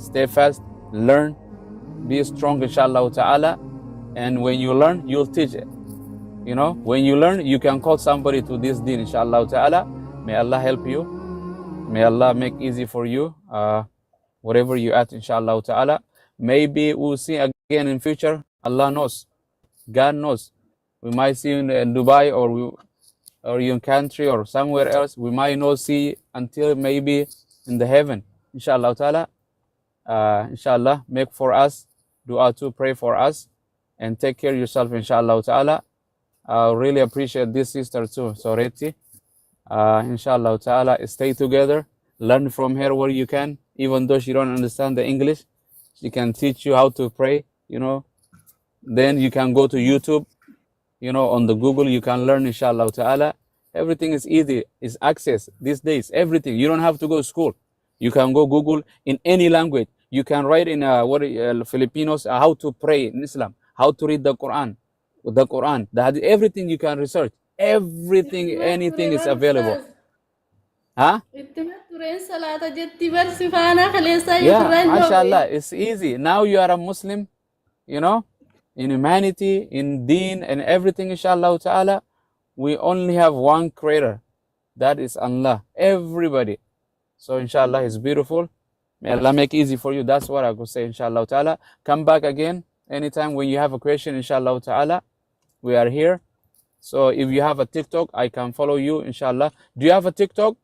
stay fast, learn, be strong, inshallah ta'ala. And when you learn, you'll teach it. You know, when you learn, you can call somebody to this deen, inshallah ta'ala. May Allah help you. May Allah make easy for you, whatever you at, inshallah ta'ala. Maybe we'll see again in future. Allah knows. God knows. We might see you in Dubai or your country or somewhere else. We might not see until maybe in the heaven, inshallah ta'ala. Inshallah, make for us, dua to pray for us, and take care of yourself, inshallah ta'ala. I really appreciate this sister too, Soreti. Inshallah ta'ala, stay together, learn from her where you can, even though she don't understand the English, she can teach you how to pray, you know. Then you can go to YouTube, you know, on the Google, you can learn, inshallah ta'ala. Everything is easy, is access these days, everything. You don't have to go to school. You can go Google in any language. You can write in Filipinos how to pray in Islam, how to read the Quran, the Hadith, everything you can research. Everything, anything is available. Huh? Yeah, mashallah, it's easy. Now you are a Muslim, you know, in humanity, in deen, and everything, inshallah ta'ala. We only have one creator, that is Allah. Everybody. So inshallah, it's beautiful. May Allah make easy for you. That's what I could say, inshallah ta'ala. Come back again anytime when you have a question, inshallah ta'ala. We are here. So if you have a TikTok, I can follow you, inshallah. Do you have a TikTok?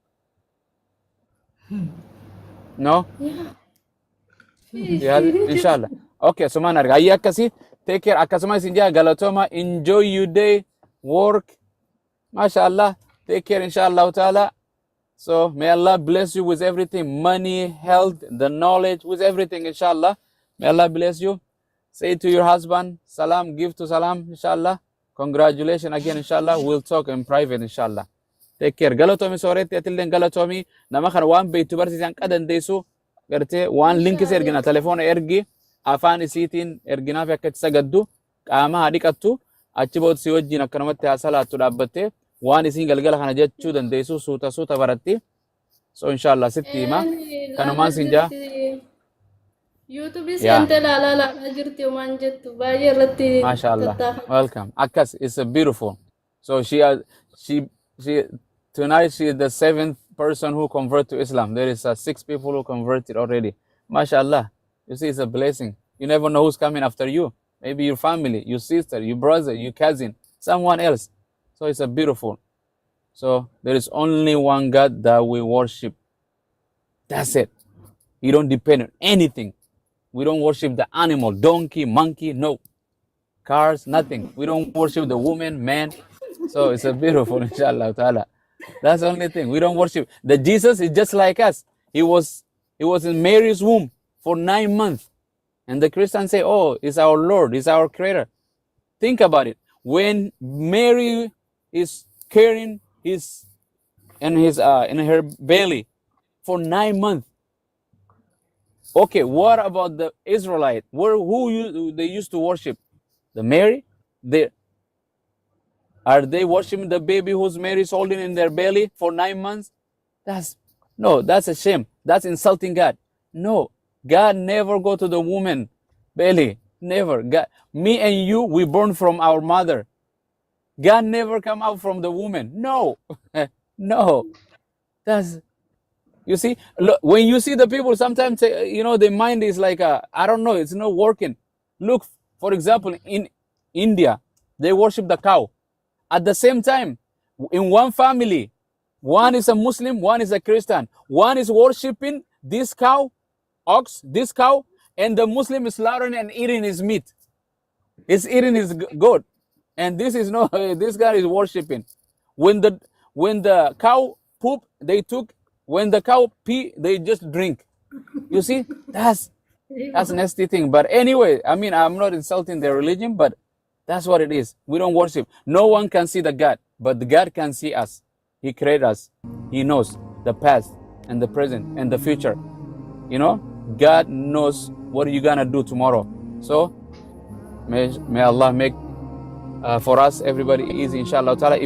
No? Yeah. Inshallah. Okay, so manar gayakasi. Take care. Akasama sinja galatoma. Enjoy your day. Work. MashaAllah. Take care, inshallah ta'ala. So may Allah bless you with everything. Money, health, the knowledge, with everything, inshallah. May Allah bless you. Say to your husband, salam, give to salam, inshallah. Congratulations again, inshallah. We'll talk in private, inshallah. Take care. Galatomi soretti atillen galatomi. Nama kan waan beektu barsiisan qadan deesu. Garte waan linki isa ergina telefoona ergi afaan isiitiin erginaaf akka itti sagaddu qaama hadhiqattu achi booda si wajjin akkanumatti haasalaattu dhaabbattee waan isin galgala kana jechuu dandeessu suuta baratti. So inshallah sitti hima kanumaan sin jaa. YouTube is la jirti waan jettu baay'ee irratti mashallah. Welcome. Akkas is beautiful. So tonight she is the 7th person who converted to Islam. There is 6 people who converted already. Mashallah. You see, it's a blessing. You never know who's coming after you. Maybe your family, your sister, your brother, your cousin, someone else. So it's a beautiful. So there is only one God that we worship. That's it. You don't depend on anything. We don't worship the animal, donkey, monkey, no. Cars, nothing. We don't worship the woman, man. So it's a beautiful, inshallah ta'ala. That's the only thing. We don't worship. The Jesus is just like us. He was in Mary's womb for 9 months. And the Christians say, oh, it's our Lord, it's our creator. Think about it. When Mary is carrying in her belly for 9 months. Okay, what about the Israelite? They used to worship? The Mary? Are they worshiping the baby whose Mary is holding in their belly for 9 months? That's a shame. That's insulting God. No, God never go to the woman belly. Never. God, me and you, we born from our mother. God never come out from the woman. No, no. You see, look, when you see the people, sometimes, you know, their mind is like, I don't know, it's not working. Look, for example, in India, they worship the cow. At the same time, in one family, one is a Muslim, one is a Christian. One is worshiping this cow, this cow, and the Muslim is slaughtering and eating his meat. He's eating his goat. And this guy is worshiping. When the cow poop, they took. When the cow pee, they just drink. You see, that's a nasty thing. But anyway, I mean, I'm not insulting their religion, but that's what it is. We don't worship. No one can see the God, but the God can see us. He created us. He knows the past and the present and the future. You know, God knows what you're gonna do tomorrow. So may Allah make for us everybody easy, inshallah ta'ala.